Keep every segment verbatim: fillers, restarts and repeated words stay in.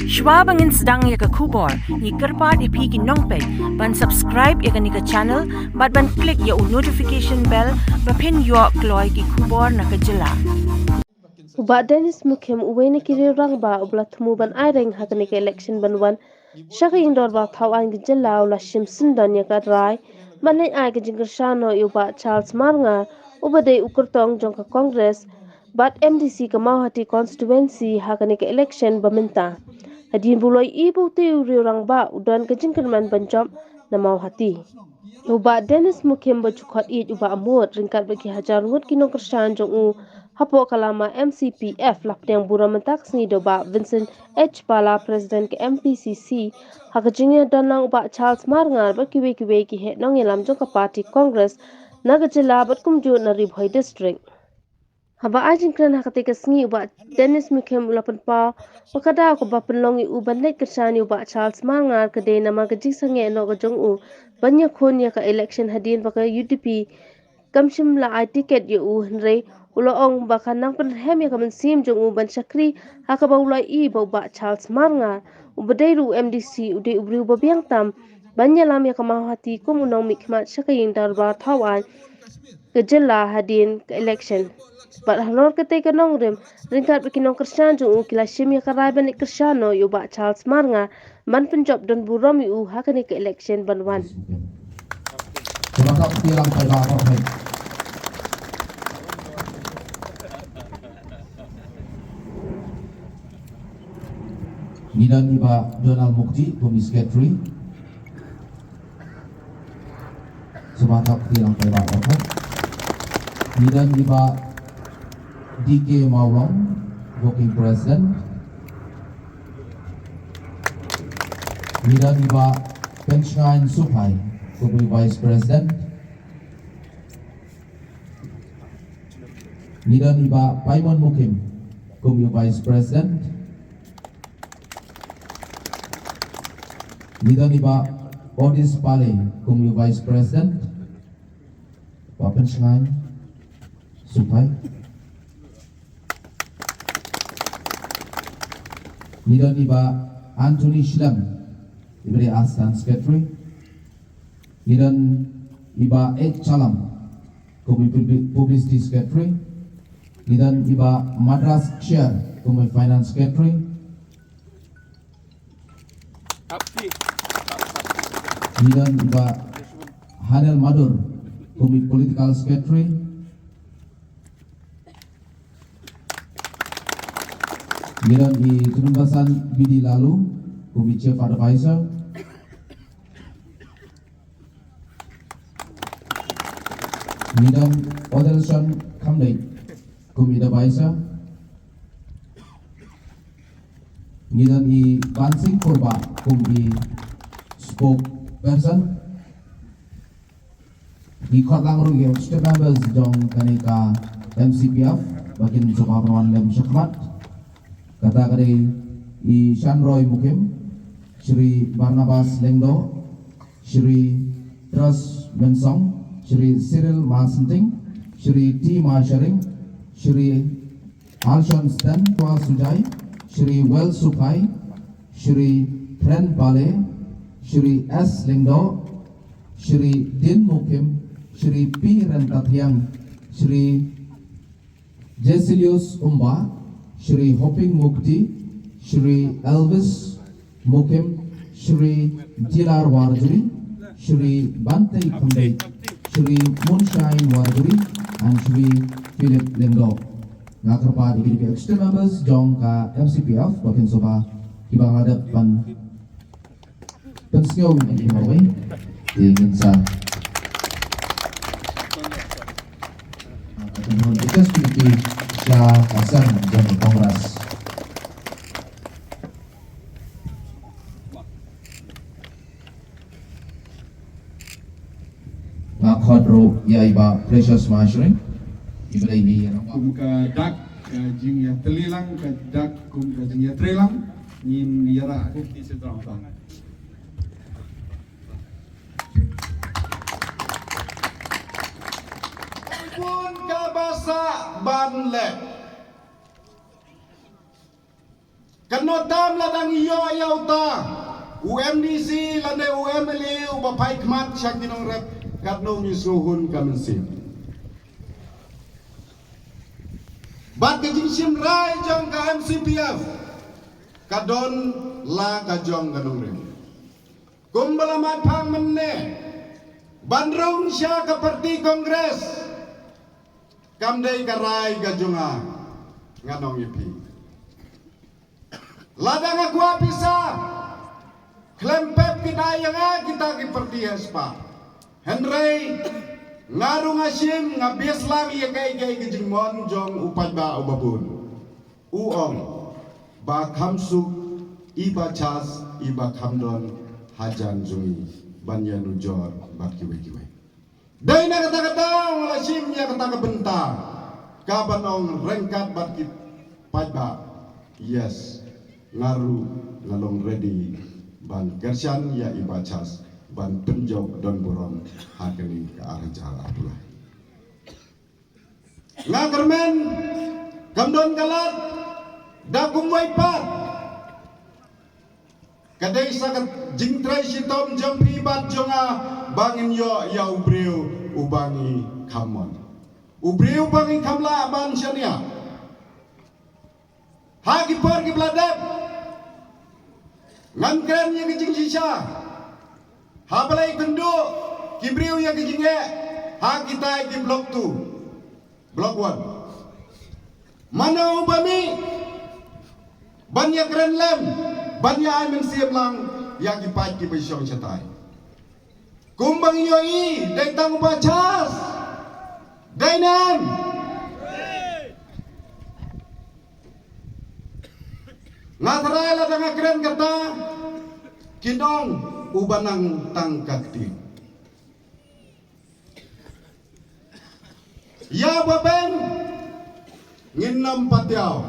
Shwa ba ngin sdang ïa ka khubor, ngi kyrpad ïa phi ki nongpeit ban subscribe ïa kane ka channel bad ban click ïa u notification bell ba phin ïoh kloi ki khubor na ka jylla. U Bah Dennis Mukhim, uwei na ki riew rangbah uba la thmu ban aireng ha kane ka election ban wan sha ka ïing dorbar thaw aiñ ka jylla, u la shim syndon ïa ka rai ban leit ai ka jingkyrshan noh ïa u Bah Charles Marngar, uba dei u kyrtong jong ka Congress bad M D C ka Mawhati constituency ha kane ka election ba mynta. Hadien ba u la ïohi ba utei u riew rangbah u don ka jingkyrmen ban jop na Mawhati, u Bah Dennis Mukhim ba ju khot ïeit u Bah Amut ryngkat bad ki hajar ngut ki nongkyrshan jong u hapoh ka lama M C P F la pdiang burom mynta ka sngi da u Bah Vincent H Pala, President ka M P C C, ha ka jingïadon lang u Bah Charles Marngar bad kiwei kiwei ki heh nongïalam jong ka party Congress na ka jylla bad kumjuh na Ri Bhoi District. Haba ai jingkren ha katei ka sngi, u Bah Dennis Mukhim u la pynpaw ba ka daw kaba pynlong ïa u ban leit kyrshan ïa u Bah Charles Marngar ka dei namar ka jingsangeh noh ka jong u ban ïakhun ïa ka election hadien ba ka U D P kam shym la ai tiket ïa u, hynrei u la ong ba ka nang pynrhem ïa ka mynsiem jong u ban shakri ha kaba u la ïohi ba u Bah Charles Marngar, uba dei ruh u M D C, u dei u briew ba biang tam ban ïalam ïa ka Mawhati kum u nongmihkhmat sha ka ïing dorbar thaw aiñ ka jylla hadien ka election. Bad halor katei ka nongrim, ryngkat bad ki nongkyrshan jong u, ki la shim ïa ka rai ban leit kyrshan noh ïa u Bah Charles Marngar ban pynjop don burom ïa u ha kane ka election ban wan. Sngewbha khublei lang paidbah baroh. Ngi don i Bah Donald Mukti kum i secretary. Sngewbha khublei lang paidbah baroh. Ngi don i Bah D K Mawlong, working president. Ngi don i Bah Penshngaiñ Suphai kum i vice president. Ngi don i Bah Paimon Mukhim kum i vice president. Ngi don i Bah Odis Pale kum i vice president. Bah Penshngaiñ Suphai. Ngi don i Bah Anthony Shlem, i ba dei assistant secretary. Ngi don i Bah H Chalam kum i publi-, publicity secretary. Ngi don i Bah Madras Ksher kum i finance secretary. Ngi don i Bah Hanel Madur kum i political secretary. Ngi don i Tununbasan B D Lalu kum i chief advisor. Ngi don Odelson Khamdei kum i advisor. Ngi don i Bansing Kurbah kum i spokesperson. Ngi khot lang ruh ïa ki executive members jong kane ka M C P F ba kin sngewbha ban wan lem shakhmat. Kata ka dei i Shanroy Mukhim, Shri Barnabas Lyngdoh, Shri Tras Mynsong, Shri Cyril Marsenting, Shri T Marshering, Shri Alshon Sten, Twa Sujai, Shri Well Suphai, Shri Pren Pale, Shri S Lyngdoh, Shri Din Mukhim, Shri P Rentathiang, Shri Jesilius Umba, Shri Hoping Mukti, Shri Elvis Mukhim, Shri Jilar Warjri, Shri Bantei Khamdei, Shri Moonshine Warjri, and Shri Philip Lyngdoh. Nga kyrpad ïa ki executive members jong ka M C P F ba kin sngewbha kiba nga dep ban pynsngew ïa ki marwei. Te ngin sa, ah, ka kynhun request committee sha ka seng jong ka Congress. Nga khot ruh ïa i Bah Precious Mashring. I Blei hi ïa kum ka dak ka jingïatreilang, ka dak kum ka jingïatreilang. Ngin ïarap kum ki sdang. Bun kaba sah ban leh. Katno tam la dang ïoh ïa uta u M D C lane u M L A uba phai khmat sha ki nongrep, katno ngi sngewhun ka mynsiem. Bad ka jingshim rai jong ka M C P F ka don la ka jong ka nongrim. Kumba la mat phang mynne ban rung sha ka party Congress, kam dei ka rai ka jong nga, nga ong ïa phi. Lada nga kwah pisa, khlem pep kita ïa nga kita ki party ha spah. Hynrei nga rung nga shim, nga bias lang ïa kaei kaei ka jingmon jong u paidbah uba bun. U ong ba kham suk iba chas iba kham don hajan jong i ban ïanujor bad kiwei kiwei. Dei na kata ka daw nga la shim ïa kata ka bynta ka ban ong ryngkat bad ki paidbah. Yes, nga ruh nga long ready ban kyrshan ïa iba chas ban pynjop don burom ha kane ka ar hajar arphew lai. Nga kyrmen kam don ka lad da kumwei pat. Ka dei sa ka jingtrei shitom jong phi bad jong nga ba ngin ïoh ïa u briew uba ngi kham mon, u briew uba ngi kham lah ban shaniah. Ha ki por kiba la dep ngan kren ïa ka jingshisha. Haba la ïakynduh ki briew ïa ka jingeh ha kitai ki block two, block one, mano uba mih ban ïakren lem, ban ïa ai mynsiem lang ïa ki paid kiba shong shatai? Kumba ngi ïohi dei tang uba chas. Dei ne em? Nga tharai lada nga kren kata kin ong uba nang tang ka kti. Ïa ba beng ngin nym patiaw.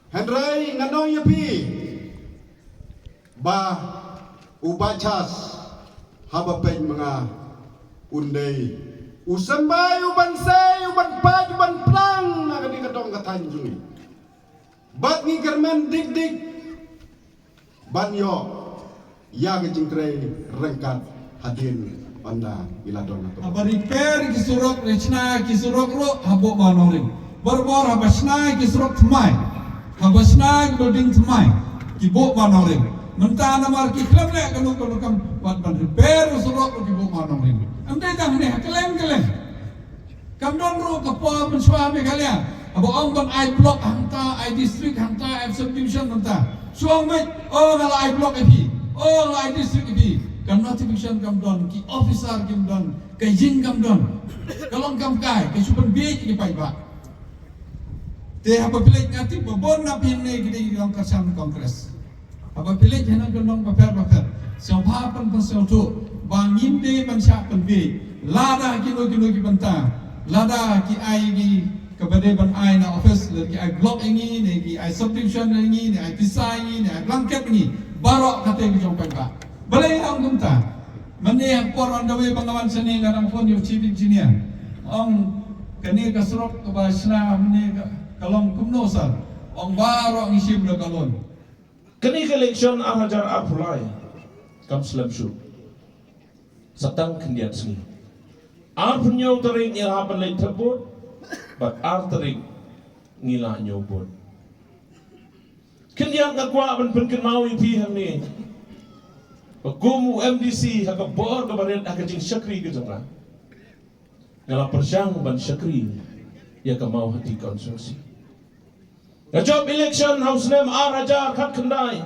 Hynrei ngan ong ïa phi ba uba chas haba peit ma nga un dei u symbai uban sei uban pait uban plang na kane ka dong ka thaiñ jong ngi. Bad ngi kyrmen dik dik ban ïoh ïa ka jingtrei ryngkat hadien ynda ngi la don hato. Haba repair ki surok, re shna ki surok ruh ha buh ba nongrim. Barabor haba shna ki surok thymmai, haba shna ki building thymmai, ki buh ba nongrim. Mynta namar ki khlem leh kano kano kam wat ban repair u surok ruh ki buh ba nongrim. Em dei tang ne ha kylleng kylleng. Kam don ruh ka por mynshuwa Meghalaya haba ong ban ai block hangta, ai district hangta, ai subdivision hangta. Shu ong beit, oh nga la ai block ïa phi, oh nga la ai district ïa phi. Ka notification kam don, ki officer kim don, ka ïing kam don. Ka long kam kai, ka shu pynbieit ïa ki paidbah. Te haba phi leit nga tip ba bun na phi hangne ki dei ki nongkyrshan Congress. Haba phi leit ha nongkyndong bapher bapher, sngewbha pyn, pynsngewthuh ba ngim dei ban shah pynbieit. Lada kino kino ki bynta, lada ki ai ki kaba dei ban ai na office, lada ki ai block ïa ngi ne ki ai subdivision ïa ngi ne ai pisa ïa ngi ne ai blanket ïa ngi, baroh kata ki jong paidbah. Balei nga ong kumta? Mynne ha por on the way ba nga wan shane nga dang phone ïa u chief engineer. Ong kane ka surok kaba shna mynne ka, ka long kumno sir? Ong baroh ngi shim da ka loan. Kane ka election ar hajar arphew lai kam slem shuh. Sa tang khyndiat sngi. Arphew hynñiew tarik ngi la hap ban leit thep vote bad ar tarik ngi la ñiew vote. Khyndiat nga kwah ban pynkynmaw ïa phi hangne ba kum u M D C ha ka bor kaba rit ha ka jingshakri ka jong nga, nga la pyrshang ban shakri ïa ka Mawhati constituency. Nga jop election ha u snem ar hajar khatkhyndai.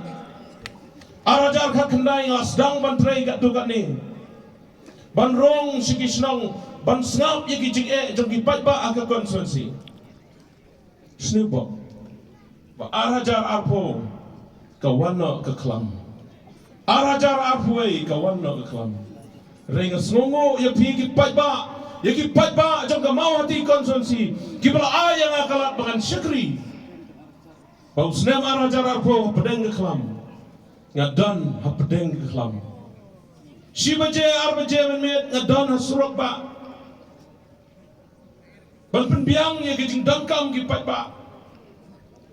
Ar hajar khatkhyndai nga sdang ban trei katto katne, ban rung sha ki shnong, ban sngap ïa ki jingeh jong ki paidbah ha ka constituency. Sniewbok ba ar hajar arphew ka wan noh ka khlam. Ar hajar arphew wei ka wan noh ka khlam. Hynrei nga sngewnguh ïa phi ki paidbah, ïa ki paidbah jong ka Mawhati constituency kiba la ai ïa nga ka lad ba ngan shakri. Ba u snem ar hajar arphew hapdeng ka khlam nga don hapdeng ka khlam. Shi baje ar baje mynmiet nga don ha surok bah ban pynbiang ïa ka jingdonkam ki paidbah.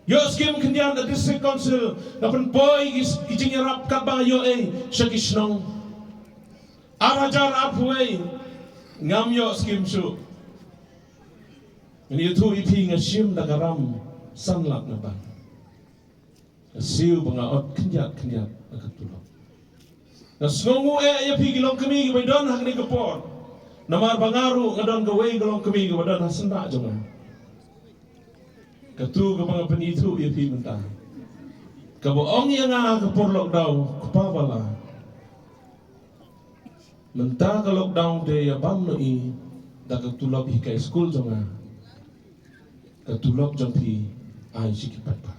Ïoh skim khyndiat na District Council, nga pynpoi ki, ki jingïarap katba nga ïoh ei sha ki shnong. Ar hajar arphew wei ngam ïoh skim shuh. Ngan ïathuh ïa phi, nga shim da ka ram san lak na bank. Nga siew ba nga ot khyndiat khyndiat na ka tulop. Nga sngewnguh eh ïa phi ki longkmie kiba don ha kane ka por. Namar ba nga ruh nga don kawei ka longkmie kaba don ha syndah jong nga. Katu kaba nga pynithuh ïa phi mynta, kaba ong ïa nga ha ka por lockdown, "Kpa Bala, mynta ka lockdown te ïa bam noh i da ka tulop hikai skul jong nga. Ka tulop jong phi ai sha ki paidbah."